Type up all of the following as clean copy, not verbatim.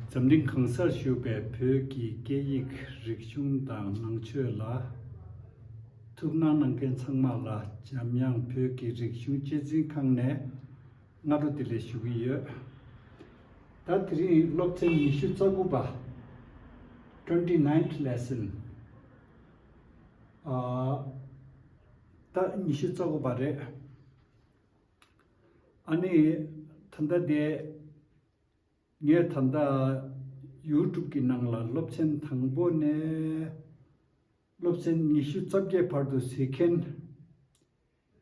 Zamling Kangsar Shube Pyoki Geyik Rikshung Dang Nangchue La Tukna Nangken Changma La Jamyang Pyoki Rikshung Chezin Kangne Ngaru Dile Shugiye Tatri Lokchen Nishu Tsaguba 29th lesson Ta Nishu Tsaguba Re Ani Tanda De Nye Tanda YouTube ki nangla Lopchen Thangbo ne Lopchen Nishu Tsabje Pardu Seken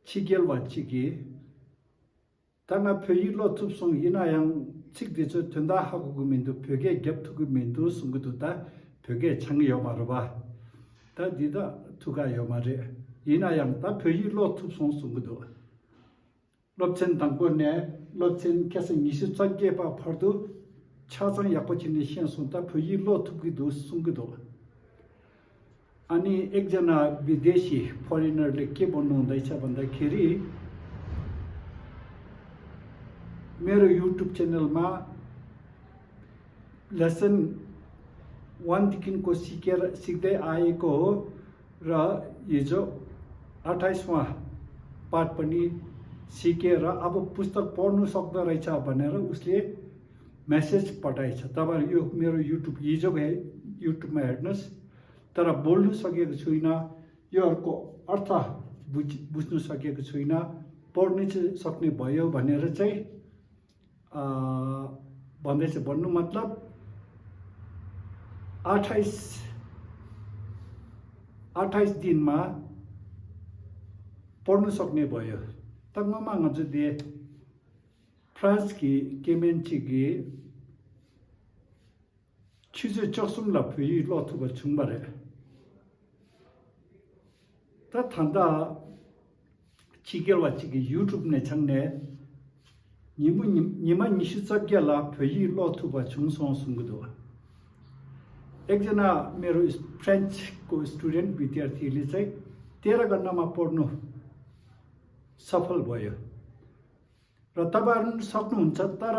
Chigelwa Chigi Tana Pyoyi Lo Tupsong Ina Yang Chigdecho Tunda Hagu Gumindu Pyoge Gyaptugu Mindu Sungudu Ta Pyoge Changi Yomaruba Ta Dida Tuga Yomare Ina Yang Ta Pyoyi Lo Tupsong Sungudu Lopchen Thangbo ne Lopchen Kesa Nishu Tsabje Pardu 차장 약고치니 시행송다 표일로 투기도 숨기도 아니 एकजना विदेशी फरेनरले के भन्नु हुँदैछ भन्दाखेरि मेरो YouTube च्यानलमा lesson 1 देखिको सिक्दै आएको हो र हिजो 28वां पाठ पनि सिकेर अब पुस्तक पढ्नु सक्दो रहेछ भनेर उसले मेसेज पठाएछ तपाईहरु यो मेरो युट्युब हिजोको युट्युबमा हेर्नुस् तर बोल्नु सकेको छैन योहरुको अर्थ बुझ्नु सकेको छैन पढ्नु सक्ने भयो भनेर चाहिँ भन्दैछ भन्नु मतलब 28 दिनमा पढ्नु सक्ने भयो तङ्गमा ngaju de France की केमेन्ची की 취재 적숨라 부이 로트가 중발에 다 탄다 지결와 지기 유튜브네 장내 니만 니시작게라 부이 로트가 중성 순구도 एकजना मेरो फ्रेन्च को स्टुडेन्ट विद्यार्थीले चाहिँ 13 घण्टामा पढ्नु सफल भयो र तपाईहरु सक्नुहुन्छ तर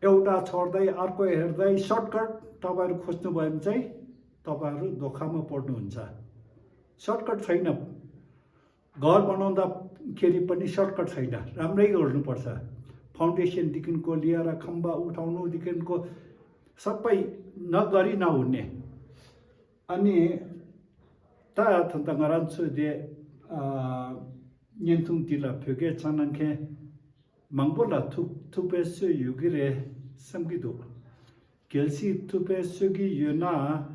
एउटा छोड्दै अर्को हेर्दै सर्टकट तपाईहरु खोज्नु भयो भने चाहिँ तपाईहरु धोखामा पर्नुहुन्छ सर्टकट छैन घर बनाउँदा खेरि पनि सर्टकट छैन राम्रै गर्नु पर्छ फाउन्डेसन देखिनको लिएर खम्बा उठाउनु देखिनको सबै नगरी नहुने अनि ता थन्ता ngaransु de nyentung tila phege chanangke 망보라 투베스 유기레 삼기도 결시 투베스기 유나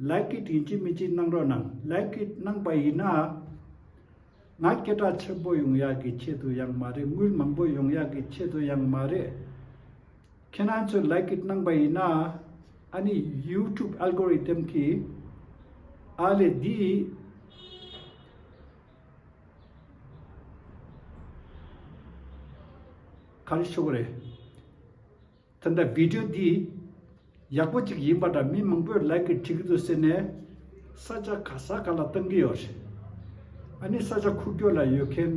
like it 인지미지 낭로낭 like it 낭바이나 나케타 쳔보 용야기 체도 양마레 물 망보 용야기 체도 양마레 캐나츠 like it 낭바이나 아니 유튜브 알고리즘 키 알레 디 खालिशोगरे तंदा video दी याको चिक यिमबाटा मी मंगबो लाइक ठिकदो सेने सजा खासा कला तंगी होस अनि सजा खुक्योला योखेन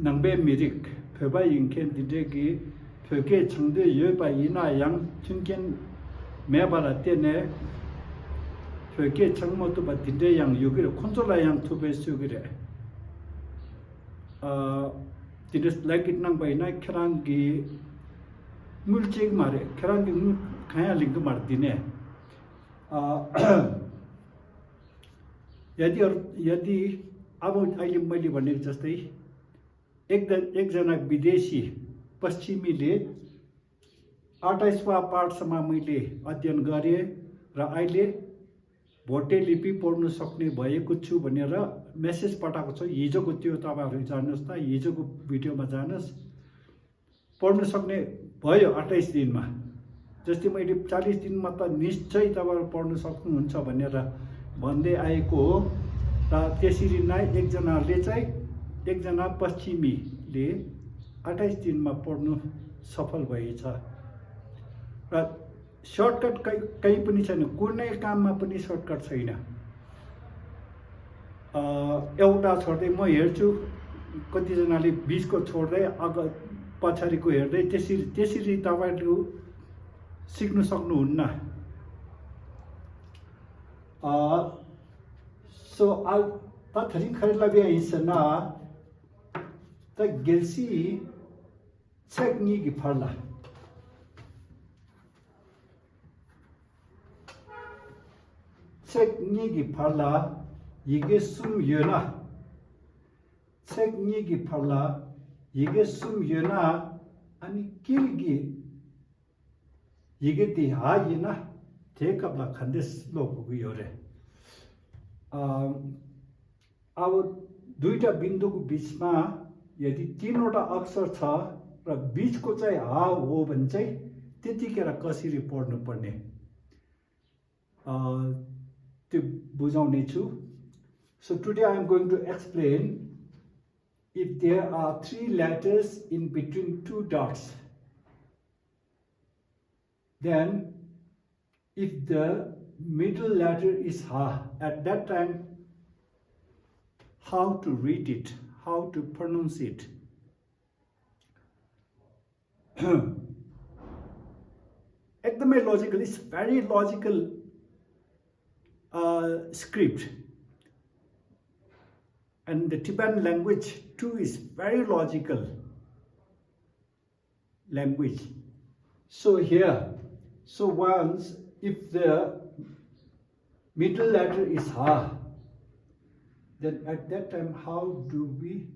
नंबे मिरिक फेबा यिंखेन दिदेगी फेके छंदे योबा इना yang chunken मेबाला तेने फेके छंगमतो बा दिदे yang योगिरे 콘솔라 yang 투베 수기रे Tidak like it nang bay na kerangi mulcik mare kerangi kaya link mar dine यदि अब अहिले मैले भनेको जस्तै एकजना विदेशी पश्चिमीले 28वां पाठसम्म मैले अध्ययन गरे र अहिले भोटे लिपि पढ्नु सक्ने भएको छु भनेर मेसेज पठाएको छ हिजोको त्यो तपाईहरु जान्नुस् त हिजोको भिडियोमा जानुस् पढ्नु सक्ने भयो 28 दिनमा जस्तै मैले 40 दिनमा त निश्चय तपाईहरु पढ्नु सक्नुहुन्छ भनेर भन्दै आएको हो र त्यसरी नै एकजना पश्चिमीले 28 दिनमा पढ्नु सफल भएछ र सर्टकट कहीं पनि छैन कुनै काममा पनि सर्टकट छैन एउटा छोड्दै म हेर्छु कति जनाले 20 को छोड्दै पछाडिको हेर्दै त्यसरी तपाईहरु सिक्नु सक्नुहुन्न so ta tharing kharla bia isana ta gelsi chekni gi pharla chekni gi pharla yige sum yona chekni gi pharla yige sum yona ani kilgi yige ti ha yina tekabla khandes loku yore अब दुईटा बिन्दुको बीचमा यदि तीनवटा अक्षर छ र बीचको चाहिँ हा हो भने चाहिँ त्यतिखेर कसरी पढ्नु पर्ने त्यो बुझाउने छु so today I am going to explain if there are three letters in between two dots then if the middle letter is ha at that time how to read it, how to pronounce it. Ekdamai logical, it's very logical script, and the Tibetan language too is very logical language. So here, so once if the middle letter is ha, then at that time how do we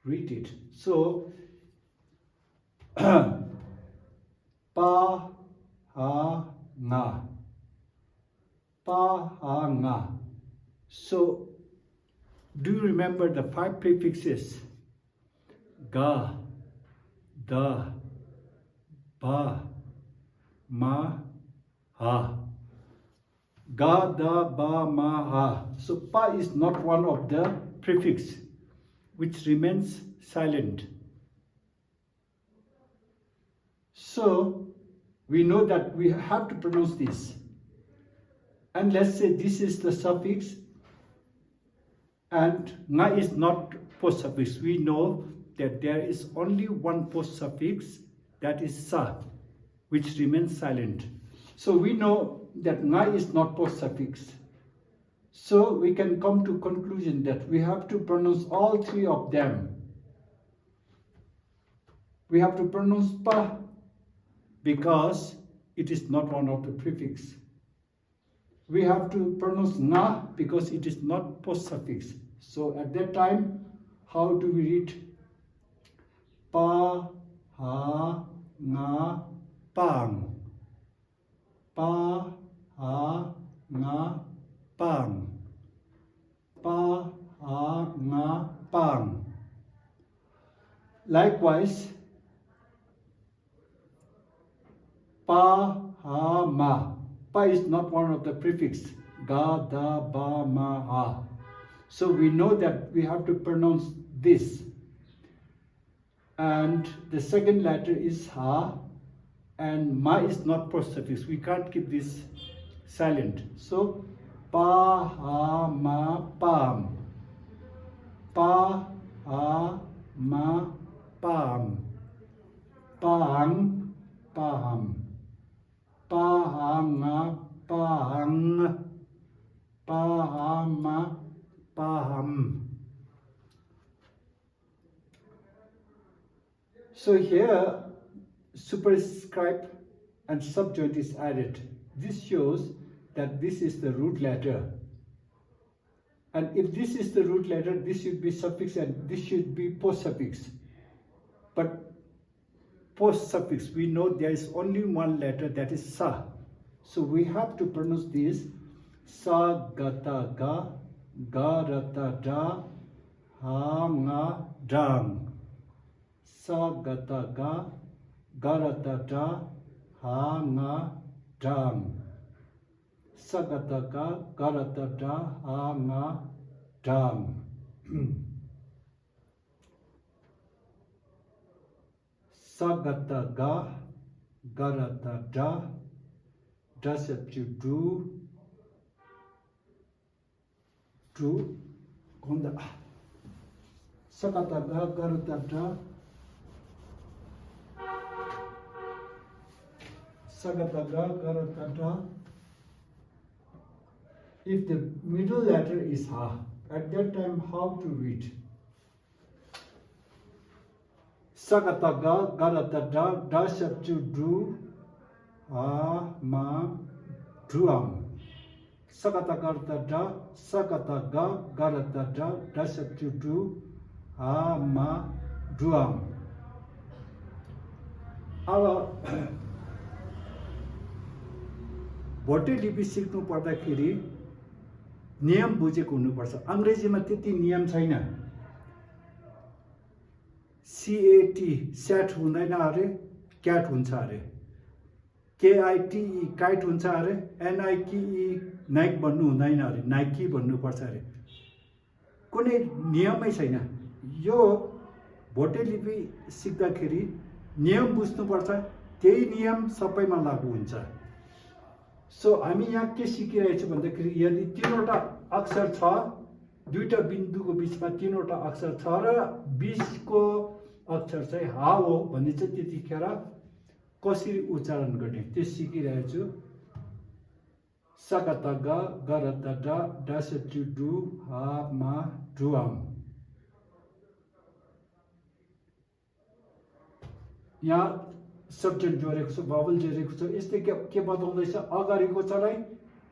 read it? So pa ha nga, pa ha nga. So do you remember the 5 prefixes? Ga, da, ba, ma, ha. Ga, da, ba, ma, ha. So pa is not one of the prefix which remains silent. So we know that we have to pronounce this. And let's say this is the suffix and nga is not post suffix. We know that there is only one post suffix, that is sa, which remains silent. So we know that nga is not post suffix. So we can come to conclusion that we have to pronounce all 3 of them. We have to pronounce pa because it is not one of the prefix. We have to pronounce nga because it is not post suffix. So at that time, how do we read? Pa, ha, nga, pang. Pa, ha, nga, pang. Pa, ha, nga, pang. Likewise, pa, ha, ma. Pa is not one of the prefix. Ga, da, ba, ma, ha. So we know that we have to pronounce this. And the second letter is ha. And ma is not post suffix. We can't keep this silent. So pa, ha, ma, pam. Pa, ha, ma, pam. Pang, pam. Pa, ha, nga, pang. Pa, ha, ma, pam. So here superscript and subjoint is added. This shows that this is the root letter. And if this is the root letter, this should be suffix and this should be post suffix. But post suffix, we know there is only one letter, that is sa. So we have to pronounce this sa, gata, ga, ga, rata, da, ha, nga, dang. Sa, gata, ga, garata, da, ha, nga, dang. Sagataka, garatata, ha, nga, dang. Sagataka, garatata, does it to do, konda. Sagataka, garatata, Sagata ga, garata da. If the middle letter is ha, at that time how to read? Sagata ga, garata da, da substitute do, ha, ma, druam. Sagata garata da, sagata ga, garata da, da substitute do, ha, ma, druam. अब भोटे लिपि सिक्नु पर्दाखेरि नियम बुझेको हुनुपर्छ। अंग्रेजीमा त्यति नियम छैन। सीएटी स्याट हुँदैन अरे, क्याट हुन्छ अरे, केआईटीई काइट हुन्छ अरे, एनआईकीई नाइक भन्नु हुँदैन अरे, नाइकी भन्नुपर्छ अरे। कुनै नियमै छैन। यो भोटे लिपि सिक्दाखेरि नियम बुझ्नुपर्छ, त्यही नियम सबैमा लागू हुन्छ। सो हामी यहाँ के सिकिरहेको छौँ भन्दाखेरि यदि तीनवटा अक्षर छ, दुईटा बिन्दुको बिचमा तीनवटा अक्षर छ र 20 को अक्षर चाहिँ हा हो भने चाहिँ त्यतिखेर कसरी उच्चारण गर्ने त्यो सिकिरहेको छु। सकता ग, गरता ड, डसटु डु, हा मा डुआम। यहाँ सब्जेक्ट जोडेको छु, भवल जोडेको छु। यसले के बताउँदैछ, अगाडिको चाहिँ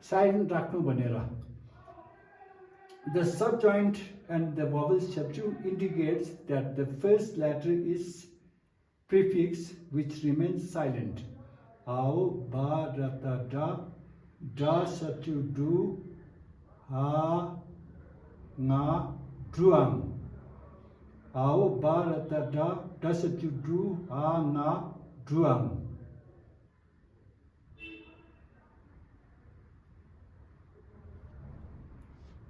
साइलेन्ट राख्नु भनेर। The subjoined and the vowel substitute indicates that the first letter is prefix which remains silent. Ao, ba, ra, ta, da, da, substitute du, ha, nga, druam. Ao, ba, ra, ta, da, da, substitute du, ha, nga, druam.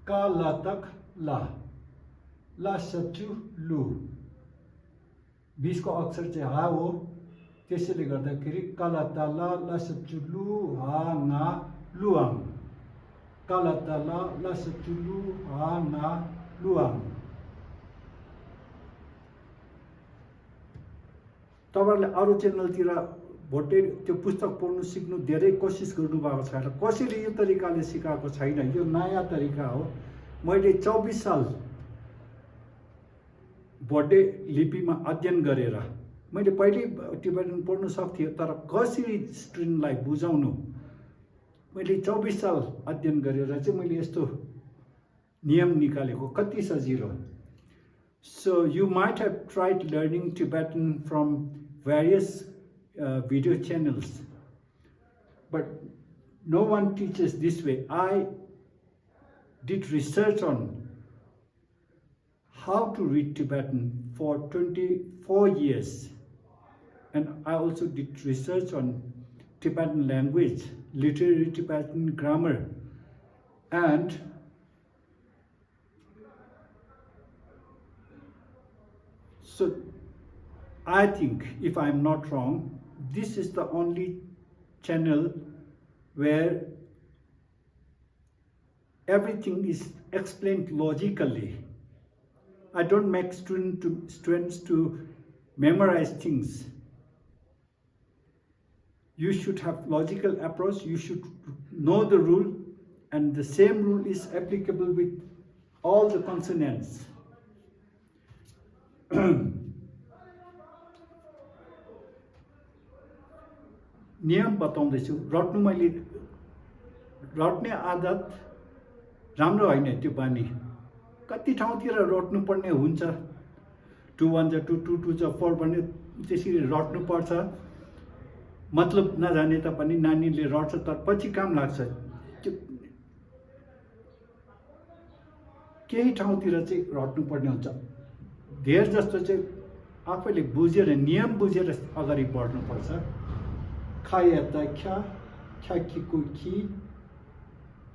का ला तक ला, ला सब्जु लु। 20 को अक्षर चाहिँ हा हो, त्यसैले गर्दाखेरि काला ताला ला सब्जु लु, हा ना लुआम। काला ताला ला सब्जु लु, हा ना लुआम। तपाईहरुले अरु च्यानलतिर भोटे त्यो पुस्तक पढ्नु सिक्नु धेरै कोसिस गर्नु भएको छैन। कसैले यो तरिकाले सिकाएको छैन, यो नयाँ तरिका हो। मैले 24 साल भोटे लिपिमा अध्ययन गरेर मैले पहिले टिबेटन पढ्नु सक्थेँ, तर कसरी स्टुडेन्टलाई बुझाउनु, मैले 24 साल अध्ययन गरेर चाहिँ मैले यस्तो नियम निकालेको। कति सजिलो। So you might have tried learning Tibetan from various video channels, but no one teaches this way. I did research on how to read Tibetan for 24 years, and I also did research on Tibetan language, literary Tibetan grammar, and so I think, if I am not wrong, this is the only channel where everything is explained logically. I don't make students to memorize things. You should have logical approach. You should know the rule, and the same rule is applicable with all the consonants. नियम बताउँदैछु। रट्नु मैले रट्ने आदत राम्रो होइन, त्यो बानी। कति ठाउँतिर रट्नु पर्ने हुन्छ, 2 1 जा 2 2 2 जा 4 भन्ने त्यसरी रट्नु पर्छ। मतलब नजाने तापनि नानीले रट्छ, तर पछि काम लाग्छ। त्यो केही ठाउँतिर चाहिँ रट्नु पर्ने हुन्छ। धेर जस्तो चाहिँ आफैले बुझेर, नियम बुझेर अगाडि बढ्नु पर्छ। खाया त ख्या, ख्या कि को खी,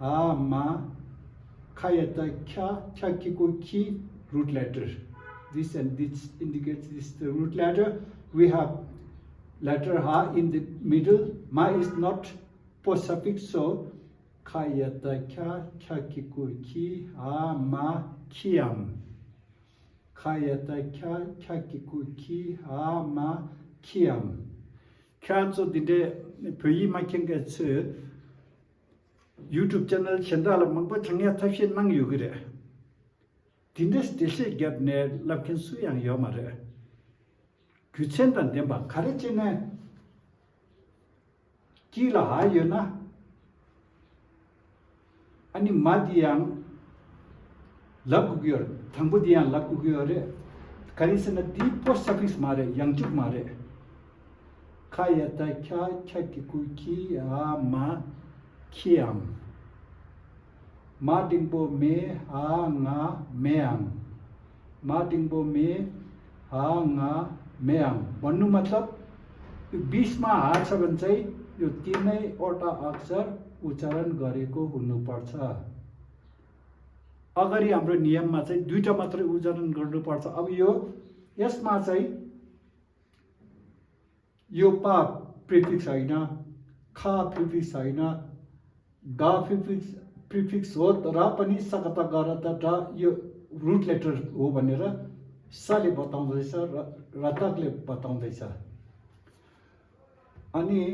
आ मा, खाया त ख्या, ख्या कि को खी, root letter. This and this indicates this the root letter. We have letter ha in the middle. Ma is not post suffix, so खाया त ख्या, ख्या कि को खी, आ मा, खियाम। खाया त ख्या, ख्या कि को खी, आ मा, खियाम। ख्या चाहिँ दिने pyi ma king ge che YouTube channel chenda la mang ba changya thashin mang yu gre dindes dese gap ne lapkin su yang yo ma re 규첸 dan dem ba 가르치네 kila ha yo na ani madiang labgyor thangbudiang labgyor karisana deep post suffix mare yangjuk mare kaya ta kya kya ki ku ki a ma kiam ma dingbo me ha nga meang ma dingbo me ha nga meang भन्नु मतलब यो 20 मा हा छ भने चाहिँ यो तीनै वटा अक्षर उच्चारण गरेको हुनुपर्छ अगाडि हाम्रो नियममा चाहिँ दुईटा मात्रै उच्चारण गर्नुपर्छ अब यो यसमा चाहिँ यो पा प्रिफिक्स हैन खा प्रिफिक्स हैन गा प्रिफिक्स हो तर पनि सकता गरता ड यो रुट लेटर हो भनेर सले बताउँदैछ र रतकले बताउँदैछ अनि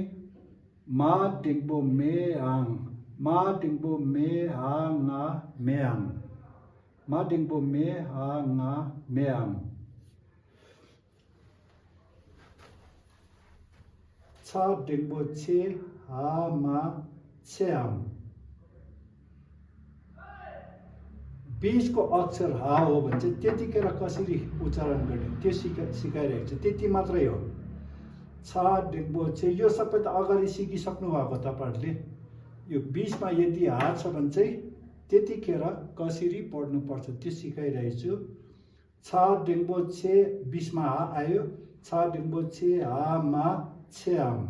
मा टिङबो मेआङ मा टिङबो मे हा nga meang मा टिङबो मे हा nga meang चा टिङबो छे हा मा छ्याम 20 को अक्षर हा हो भने चाहिँ त्यतिखेर कसरी उच्चारण गर्ने त्यो सिकाइरहेको छ त्यति मात्रै हो छा डिङ्बो चाहिँ यो सबै त अगाडि सिकिसक्नु भएको तपाईहरुले यो 20 मा यदि हा छ भने चाहिँ त्यतिखेर कसरी पढ्नु पर्छ त्यो सिकाइरहेको छु छा डिङ्बो छे 20 मा हा आयो छा डिङ्बो छे हा मा छ्याम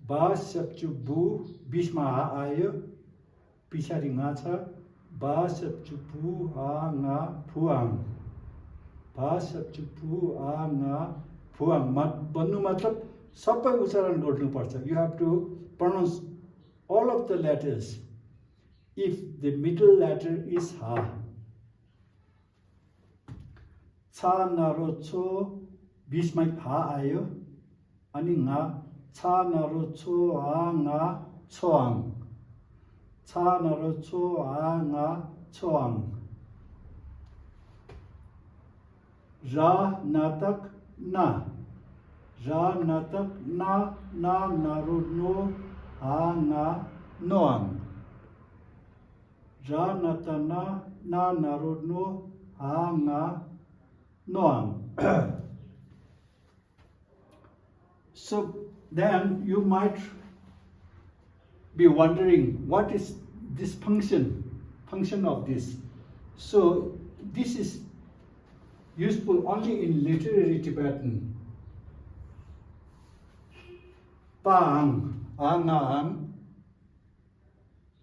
बा सप्चु बु 20 मा हा आयो पछाडि nga छ बा सप्चु बु हा nga फुआङ बा सप्चु बु हा nga फुआङ भन्नु मतलब सबै उच्चारण गर्नुपर्छ you have to pronounce all of the letters if the middle letter is ha छा नरो छो 20 मा हा आयो अनि nga 차 नरो छो आ nga छोआङ 차 नरो छो आ nga छोआङ रा नाटक ना रा नाटक ना ना नरो नो आ nga नोआङ रा नाटा ना ना नरो नो आ nga नोआङ So then you might be wondering what is this function of this. So this is useful only in literary Tibetan. Pang, angang,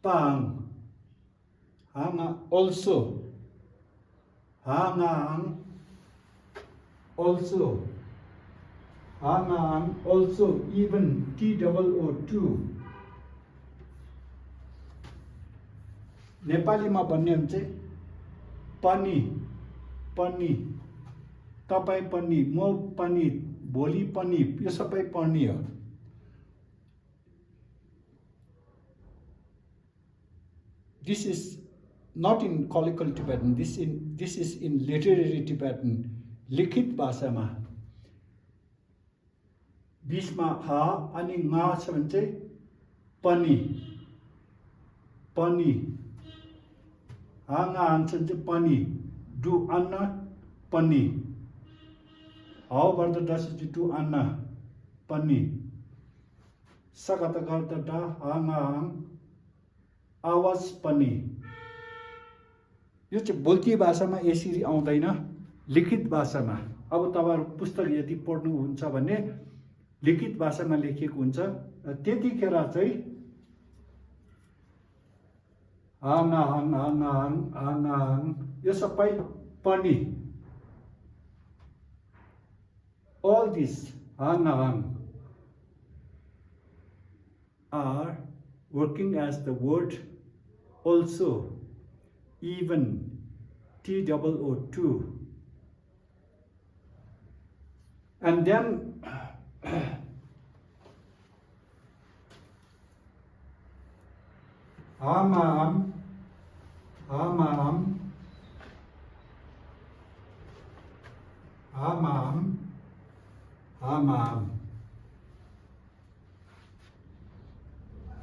pang, anga also, angang also. Angang also even TOO2 नेपालीमा भन्ने हो चाहिँ पनि पनि तपाई पनि म पनि भोलि पनि यो सबै पनि हो This is not in colloquial Tibetan this is in literary Tibetan लिखित भाषामा 20 मा हा अनि nga छ भने चाहिँ पनि पनि हा nga आन्सर चाहिँ पनि डु अन्ना पनि हाउ गर्दा डस टु अन्ना पनि सकत गर्दा ड हा nga आवाज पनि यो चाहिँ बोल्ती भाषामा यसरी आउँदैन लिखित भाषामा अब तपाईहरु पुस्तक यदि पढ्नु हुन्छ भने लिखित भाषामा लेखिएको हुन्छ त्यतिखेर चाहिँ आङ यो सबै पनि all these आङ are working as the word also even TOO2 And then Amam, Amam, Amam, Amam.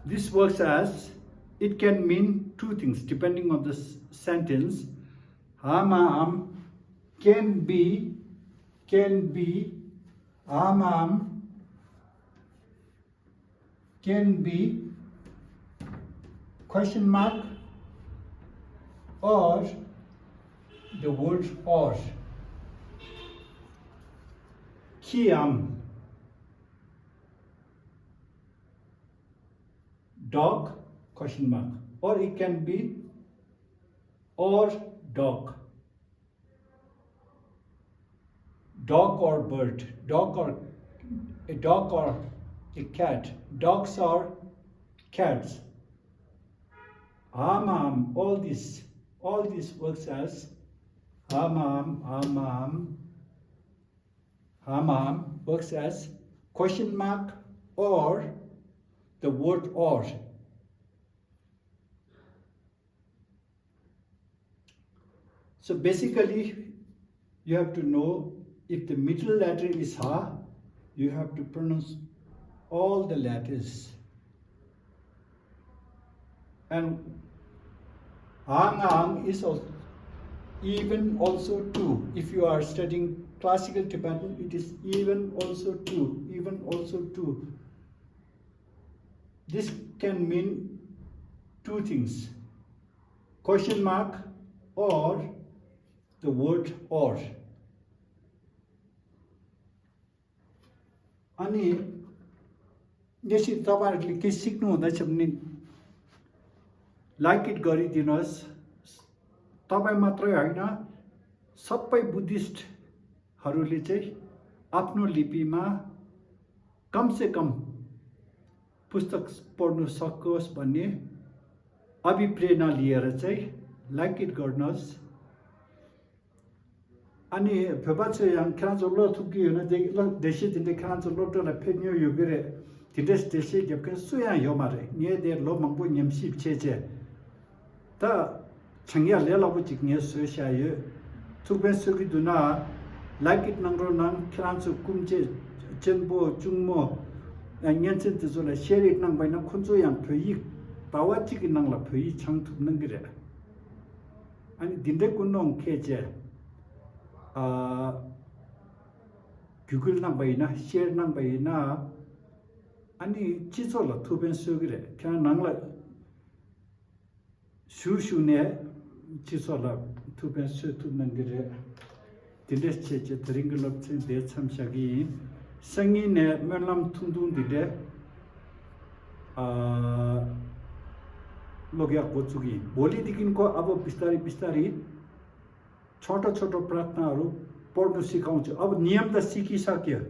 This works as, it can mean two things depending on the sentence. Amam can be, Amam can be question mark or the word or. Kiam, dog, question mark, or it can be or dog. Dog or bird, dog or a cat. Dogs or cats. Amam, all this works as amam works as question mark or the word or. So basically, you have to know if the middle letter is ha, you have to pronounce all the letters. And ang is also, even also two. If you are studying classical Tibetan, it is even also two. This can mean two things: question mark or the word or. अनि यसरी तपाईहरुले के सिक्नु हुँदैछ भने like it गरिदिनुहोस्। तपाई मात्रै हैन, सबै बुद्धिस्टहरुले चाहिँ आफ्नो लिपिमा कम से कम पुस्तक पढ्न सकोस् भन्ने अभिप्रेरणा लिएर चाहिँ लाइक इट गर्नुहोस्। 아니 벼바처럼 크란솔로 투기는 되게 대시든데 크란솔로를 페뉴 유그레 디데스 대시 접근 수야 요마레 니에데 로망부 냠십 체제 다 창야 레라부 직니에 수샤예 투벤스기 두나 라이킷 낭로난 크란소 꿈제 전보 중모 냥년센 뜻으로 셰릿 낭바이나 콘조양 표이 바와치기 낭라 표이 창투는 그래 아니 딘데 군농 케제 Google nang bay na, share nang bay na, ani chiso la tuben sugire, kaya nang la shu ne chiso la tuben su tu nangire, diles che dringalap che de chamshagi, sangi ne melam tundun dide, logya kochugi, boli dikin ko abo bistari छोटो प्रार्थनाहरू पढ्न सिकाउँछु। अब नियम त सिकिसक्यो,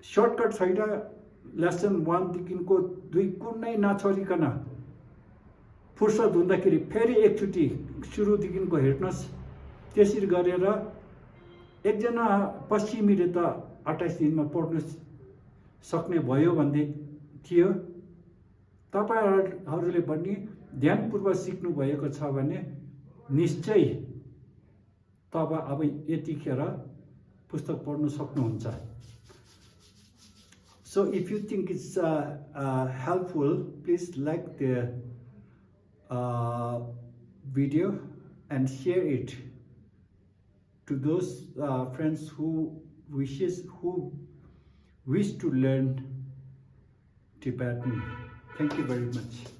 shortcut छैन। Lesson 1 देखिको 2 कुनै नछोडिकन फुर्सद हुँदाखेरि फेरि एकचोटि सुरुदेखिको हेर्नुहोस्। त्यसरी गरेर एकजना पश्चिमीले त 28 दिनमा पढ्न सक्ने भयो भन्दै थियो। तपाईहरुले पनि ध्यानपूर्वक सिक्नु भएको छ भने निश्चय तब अब यतिखेर पुस्तक पढ्न सक्नुहुन्छ। So if you think it's helpful, please like the video and share it to those friends who wish to learn Tibetan. Thank you very much.